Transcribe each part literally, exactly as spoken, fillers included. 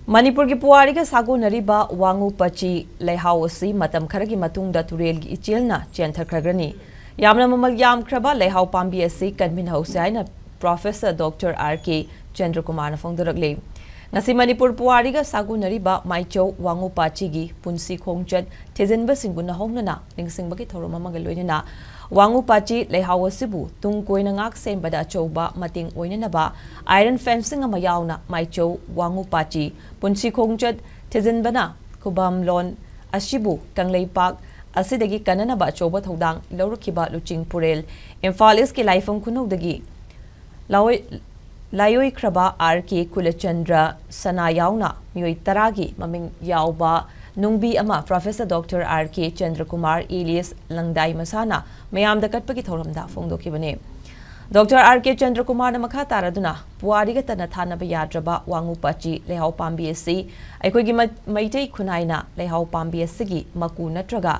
ꯃꯅꯤꯄꯨꯔꯒꯤ ꯄꯨꯋꯥꯔꯤꯒ ꯁꯥꯒꯣꯟꯅꯔꯤꯕ ꯋꯥꯉꯨ ꯄꯥꯆꯤ ꯂꯩꯍꯥꯎ ꯑꯁꯤ ꯃꯇꯝ ꯈꯔꯒꯤ ꯃꯇꯨꯡꯗ ꯇꯨꯔꯦꯜꯒꯤ ꯏꯆꯦꯜꯅ ꯆꯦꯟꯊꯈ꯭ꯔꯒꯅꯤ꯫ ꯌꯥꯝꯅ ꯃꯃꯜ ꯌꯥꯝꯈ꯭ꯔꯕ ꯂꯩꯍꯥꯎ ꯄꯥꯝꯕꯤ ꯑꯁꯤ ꯀꯟꯃꯤꯟꯍꯧꯁꯤ ꯍꯥꯏꯅ ꯄ꯭ꯔꯣꯐꯦꯁꯔ ꯗꯣꯛꯇꯔ ꯑꯥꯔ ꯀꯦ ꯆꯟꯗ꯭ꯔꯀꯨꯃꯥꯔꯅ ꯐꯣꯡꯗꯣꯔꯛꯂꯤ꯫ ꯉꯁꯤ ꯃꯅꯤꯄꯨꯔ ꯄꯨꯋꯥꯔꯤꯒ ꯁꯥꯒꯣꯟꯅꯔꯤꯕ ꯃꯥꯏꯆꯧ ꯋꯥꯉꯨ ꯄꯥꯆꯤꯒꯤ ꯄꯨꯟꯁꯤ ꯈꯣꯡꯆꯠ ꯊꯤꯖꯤꯟꯕꯁꯤꯡꯕꯨ ꯅꯧꯍꯧꯅꯅ ꯅꯤꯡꯁꯤꯡꯕꯒꯤ ꯊꯧꯔꯝ ꯑꯃꯒ ꯂꯣꯏꯅꯅ ꯋꯥꯉꯨ ꯄꯥꯆꯤ ꯂꯩꯍꯥꯎ ꯑꯁꯤꯕꯨ ꯇꯨꯡ ꯀꯣꯏꯅ ꯉꯥꯛ ꯁꯦꯟꯕꯗ ꯑꯆꯧꯕ ꯃꯇꯦꯡ ꯑꯣꯏꯅꯅꯕ iron fencing ꯑꯃ ꯌꯥꯎꯅ ꯃꯥꯏꯆꯧ ꯋꯥꯉꯨ ꯄꯥꯆꯤ ꯄꯨꯟꯁꯤ ꯈꯣꯡꯆꯠ ꯊꯤꯖꯤꯟꯕꯅ ꯈꯨꯕꯝ ꯂꯣꯟ ꯑꯁꯤꯕꯨ ꯀꯪꯂꯩꯄꯥꯛ ꯑꯁꯤꯗꯒꯤ ꯀꯟꯅꯅꯕ ꯑꯆꯧꯕ ꯊꯧꯗꯥꯡ ꯂꯧꯔꯛꯈꯤꯕ ꯂꯨꯆꯤꯡ ꯄꯨꯔꯦꯜ ꯏꯝꯐꯥꯜ ꯏꯁꯀꯤ ꯂꯥꯏꯐꯝ ꯈꯨꯅꯧꯗꯒꯤ ꯂꯥꯑꯣꯏ-, ꯂꯥꯏꯑꯣꯏꯈ꯭ꯔꯕ ꯑꯥꯔ ꯀꯦ ꯀꯨꯂꯆꯟꯗ꯭ꯔ ꯁꯅꯥ ꯌꯥꯎꯅ ꯃꯤꯑꯣꯏ ꯇꯔꯥꯒꯤ ꯃꯃꯤꯡ ꯌꯥꯎꯕ ꯅꯨꯡꯕꯤ ꯑꯃ ꯄ꯭ꯔꯣꯐꯦꯁꯔ ꯗꯣꯛꯇꯔ ꯑꯥꯔ ꯀꯦ ꯆꯟꯗ꯭ꯔꯀꯨꯃꯥꯔ alias ꯂꯪꯗꯥꯏ ꯃꯁꯥꯅ ꯃꯌꯥꯝꯗ ꯀꯠꯄꯒꯤ ꯊꯧꯔꯝꯗ ꯐꯣꯡꯗꯣꯛꯈꯤꯕꯅꯤ꯫ ꯗꯣꯛꯇꯔ ꯑꯥꯔ ꯀꯦ ꯆꯟꯗ꯭ꯔꯀꯨꯃꯥꯔꯅ ꯃꯈꯥ ꯇꯥꯔꯗꯨꯅ ꯄꯨꯋꯥꯔꯤꯒ ꯇꯠꯅ ꯊꯥꯅꯕ ꯌꯥꯗ꯭ꯔꯕ ꯋꯥꯉꯨ ꯄꯥꯆꯤ ꯂꯩꯍꯥꯎ ꯄꯥꯝꯕꯤ ꯑꯁꯤ ꯑꯩꯈꯣꯏꯒꯤ ꯃ-, ꯃꯩꯇꯩ ꯈꯨꯟꯅꯥꯏꯅ ꯂꯩꯍꯥꯎ ꯄꯥꯝꯕꯤ ꯑꯁꯤꯒꯤ ꯃꯀꯨ ꯅꯠꯇ꯭ꯔꯒ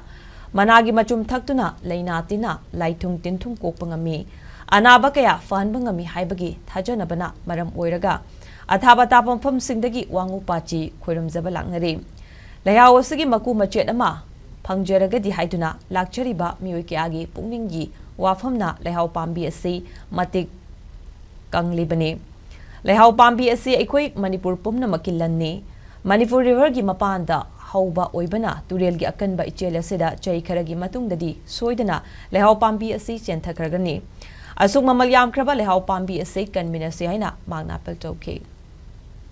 ꯃꯅꯥꯒꯤ ꯃꯆꯨꯝ ꯊꯛꯇꯨꯅ ꯂꯩꯅꯥ ꯇꯤꯟꯅ ꯂꯥꯏꯊꯨꯡ ꯇꯤꯟꯊꯨꯡ ꯀꯣꯛꯄ ꯉꯝꯃꯤ, ꯑꯅꯥꯕ ꯀꯌꯥ ꯐꯍꯟꯕ ꯉꯝꯃꯤ ꯍꯥꯏꯕꯒꯤ ꯊꯥꯖꯅꯕꯅ ꯃꯔꯝ ꯑꯣꯏꯔꯒ ꯑꯊꯥꯞ ꯑꯊꯥꯞꯄ ꯃꯐꯝꯁꯤꯡꯗꯒꯤ ꯋꯥꯉꯨ ꯄꯥꯆꯤ ꯈꯣꯏꯔꯨꯝꯖꯕ ꯂꯥꯛꯅꯔꯤ꯫ ꯂꯩꯍꯥꯎ ꯑꯁꯤꯒꯤ ꯃꯀꯨ ꯃꯆꯦꯠ ꯑꯃ ꯐꯪꯖꯔꯒꯗꯤ ꯍꯥꯏꯗꯨꯅ ꯂꯥꯛꯆꯔꯤꯕ ꯃꯤꯑꯣꯏ ꯀꯌꯥꯒꯤ ꯄꯨꯛꯅꯤꯡꯒꯤ ꯋꯥꯐꯝꯅ ꯂꯩꯍꯥꯎ ꯄꯥꯝꯕꯤ ꯑꯁꯤ ꯃꯇꯤꯛ ꯀꯪꯂꯤꯕꯅꯤ꯫ ꯂꯩꯍꯥꯎ ꯄꯥꯝꯕꯤ ꯑꯁꯤ ꯑꯩꯈꯣꯏ ꯃꯅꯤꯄꯨꯔ ꯄꯨꯝꯅꯃꯛꯀꯤ ꯂꯟꯅꯤ꯫ ꯃꯅꯤꯄꯨꯔ ꯔꯤꯚꯔꯒꯤ ꯃꯄꯥꯟꯗ ꯍꯧꯕ ꯑꯣꯏꯕꯅ ꯇꯨꯔꯦꯜꯒꯤ ꯑꯀꯟꯕ ꯏꯆꯦꯜ ꯑꯁꯤꯗ ꯆꯍꯤ ꯈꯔꯒꯤ ꯃꯇꯨꯡꯗꯗꯤ ꯁꯣꯏꯗꯅ ꯂꯩꯍꯥꯎ ꯄꯥꯝꯕꯤ ꯑꯁꯤ ꯆꯦꯟꯊꯈ꯭ꯔꯒꯅꯤ꯫ ꯑꯁꯨꯛ ꯃꯃꯜ ꯌꯥꯝꯈ꯭ꯔꯕ ꯂꯩꯍꯥꯎ ꯄꯥꯝꯕꯤ ꯑꯁꯤ ꯀꯟꯃꯤꯟꯅꯁꯤ ꯍꯥꯏꯅ ꯃꯍꯥꯛꯅ ꯑꯥꯄꯤꯜ ꯇꯧꯈꯤ꯫